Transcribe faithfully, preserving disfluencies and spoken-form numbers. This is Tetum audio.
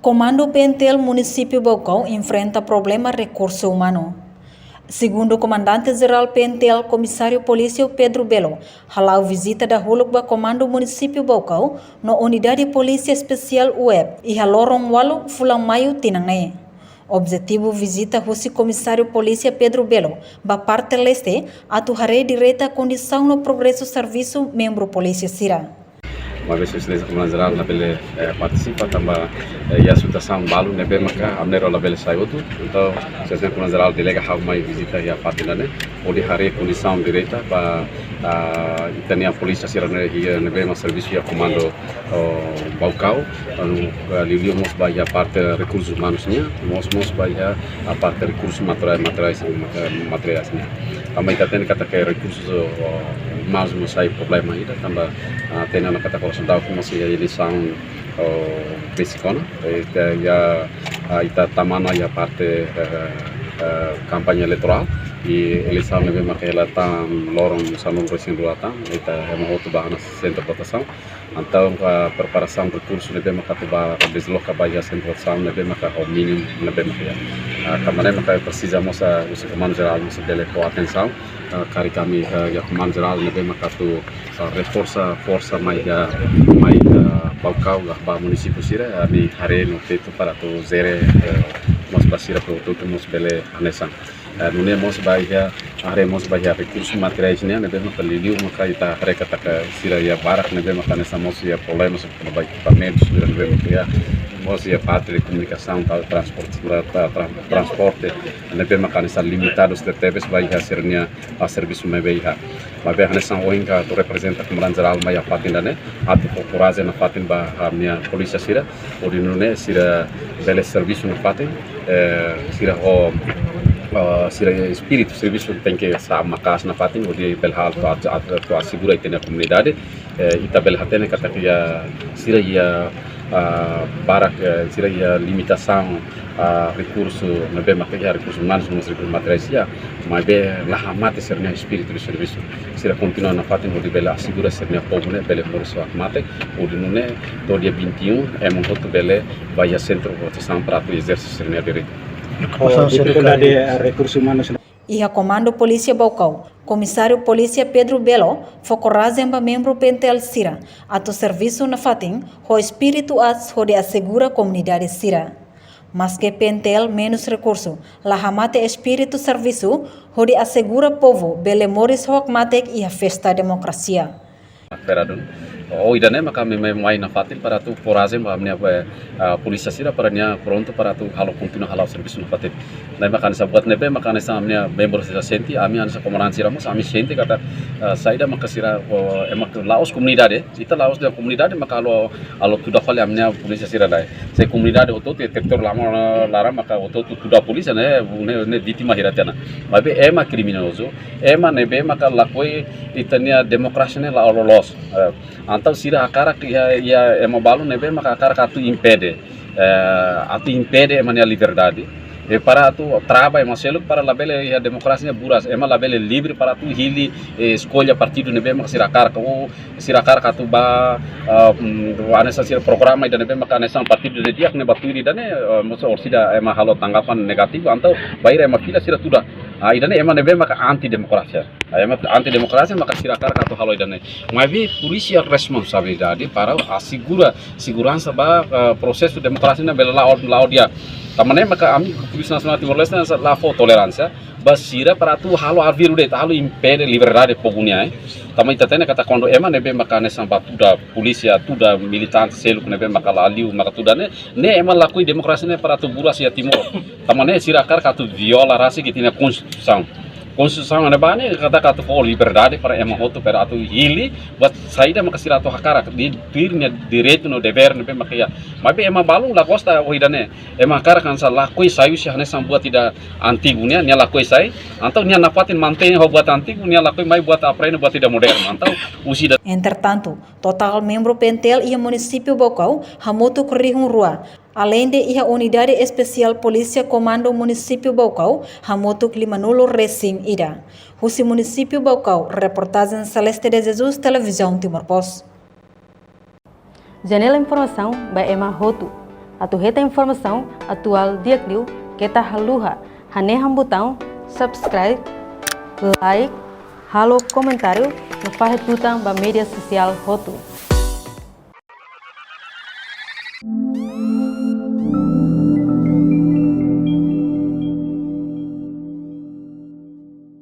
Komandu P N T L Munisípiu Baucau enfrenta problema rekursu umanu. Segundu Komandante Jerál P N T L, Komisáriu Polísia Pedro Belo, hala'o vizita dahuluk ba Komandu Munisípiu Baucau no Unidade Polísia Espesiál U E P iha loron ualu fulan Maiu tinan ne'e. Objetivu vizita husi Komisáriu Polísia Pedro Belo ba parte leste atu haree direta kondisaun no progresu servisu membru polísia sira. Uma vez Sua Exelénsia Komandante Jerál labele, eh, partisipa tanba, eh, iha situasaun balu ne'ebé maka ami na'in-rua labele sai hotu. Entaun, Sua Exelénsia Komandante Jerál delega ha'u mai vizita iha parte ne'e, hodi haree kondisaun direta ba, ah, ita-nia polísia sira ne'e iha ne'ebé mak servisu iha komandu, oh, Baucau, anu, eh, liuliu mós ba iha parte rekursus umanus nian, mós, mós ba iha, ah, parte rekursus materiais, materiais, materiais nian. Tanba ita hatene katak rekursus, oh, umanus mós sai problema ida, tanba, ah, hatene ona katak oras daudaun mós iha eleisaun, oh, besik ona, ita iha, ah, ita tama ona iha parte, eh, eh, kampaña eleitorál, i eleisaun ne'ebé maka hela tan loron sanulu-resin-rua tan, ita ema hotu ba iha sentru votasaun. Entaun, ah, preparasaun rekursu ne'ebé maka atu ba desloka ba iha sentru votasaun ne'ebé maka ho mínimu ne'ebé maka iha. Ah, tanba ne'e maka presiza mós, ah, husi Komandu Jerál mós bele fó atensaun, ah, karik ami, ah, iha Komandu Jerál ne'ebé maka atu, ah, reforsa forsa mai iha, mai iha Baucau ka ba munisípiu sira, ami haree no tetu para atu jere, eh, mós ba sira produtu mós bele hanesan. Eh, nune'e mós ba iha, haree mós ba iha rekursu materiais nian, ne'ebé maka liuliu maka ita haree katak sira iha barak ne'ebé maka hanesan mós iha problema, sira ba ekipamentu sira ne'ebé maka iha, mós iha parte de komunikasaun, ta-, transporte, ta-, tra-, transporte ne'ebé maka hanesan limitadu tebes ba iha sira-nia, ah, servisu ne'ebé iha. Maibé hanesan ohin ka atu reprezenta Komandante Jerál mai iha fatin ida-ne'e, atu fó korajen nafatin ba ami-nia polísia sira, hodi nune'e sira bele servisu nafatin, eh, sira ho, eh, sira espíritu servisu tenke sa'e maka'as nafatin, hodi bele halo atu, atu, atu asegura ita-nia komunidade, eh, ita bele hatene katak iha sira iha, ah, barak, eh, sira iha limitasaun, ah, rekursu ne'ebé maka iha, rekursu umanus no rekursu materiais iha, maibé la hamate sira-nia espíritu de servisu. Sira kontinua nafatin hodi bele asegura sira-nia povu ne'e bele moris ho hakmatek, hodi nune'e to'o dia vinte e um ema hotu bele ba iha sentru votasaun para atu ezerse sira-nia direitu. Oh, dificuldade, eh, rekursu umanus. Iha Komandu Polísia Baucau, Komisáriu Polísia Pedro Belo fó korajen ba membru P N T L sira atu servisu nafatin ho espíritu aat hodi asegura komunidade sira. Maske P N T L menus rekursu, la hamate espíritu servisu hodi asegura povu bele moris ho hakmatek iha festa demokrasia. Feradun. Ohin ida-ne'e maka ami mai, mai nafatin para atu korajen ba ami-nia, eh, ah, polísia sira para nia prontu para atu halo, kontinua hala'o servisu nafatin. Ne'e maka hanesan buat ne'ebé maka hanesan ami-nia membru sira sente, ami hanesan komandan sira mós, ami sente katak, eh, saida maka sira, oh, ema la'ós komunidade, ita la'ós dehan komunidade maka halo, halo tuda fali ami-nia polísia sira-ne'e. Se komunidade hotu-hotu, territóriu laran, laran maka hotu-hotu tuda polísia ne'e, ne'e, ne'e vítima hira tiha ona. Maibé ema kriminozu, ema ne'ebé maka lakohi ita-nia demokrasia ne'e la'o loloos. Eh, entaun sira hakarak iha, iha ema balu ne'ebé maka hakarak atu impede, eh, atu impede ema nia liberdade. E para atu trava ema seluk para labele iha demokrasia buras, ema labele livre para atu hili, eh, eskolla partidu ne'ebé maka sira hakarak, ou sira hakarak atu ba, ah, mm, hanesan sira programa ida ne'ebé maka hanesan partidu ida di'ak ne'e ba tuir ida-ne'e, eh, mós orsida ema halo tanggapan negativu, entaun bainhira ema fila sira tuda. Ah, ida-ne'e ema ne'ebé maka anti demokrasia. Ah, ema anti demokrasia maka sira hakarak atu halo ida-ne'e. Maibé polísia responsabilidade para asegura seguransa ba, eh, prosesu demokrasia ne'e bele la'o, la'o di'ak. Tanba ne'e maka ami Polísia Nasionál Timor-Leste la fó toleránsia ba sira para atu halo arbiru de'it, halo impede liberdade povu nian, eh. Tanba ita hatene katak kuandu ema ne'ebé maka hanesan ba tuda polísia, tuda militante seluk ne'ebé maka la liu maka tuda ne'e, ne'e ema lakohi demokrasia ne'e para atu buras iha Timor. Tanba ne'e sira hakarak atu viola rasik ita-nia konstituisaun. Konstituisaun ne'ebá ne'e katak atu fó liberdade para ema hotu para atu hili buat saida maka sira atu hakarak, di, tuir nia direitu no devér ne'ebé maka iha. Maibé ema balu la gosta ho ida-ne'e. Ema hakarak hanesan lakohi sai husi hanesan buat ida antigu nian, nia lakohi sai. Entaun nia nafatin mantein ho buat antigu, nia lakohi mai buat aprende buat ida modernu. Entaun husi ida. Entretantu, totál membru P N T L iha Munisípiu Baucau hamutuk rihun rua. Aleinde iha Unidade Espesiál Polísia Komandu Munisípiu Baucau hamutuk limanulu-resin-ida. Husi Munisípiu Baucau, reportajen Celeste de Jesus, Televizaun Timor Post. Janela informasaun ba ema hotu. Atu hetan informasaun atuál di'ak liu, keta haluha hanehan butaun subscribe, like, halo komentáriu no fahe tutan ba média sosiál hotu.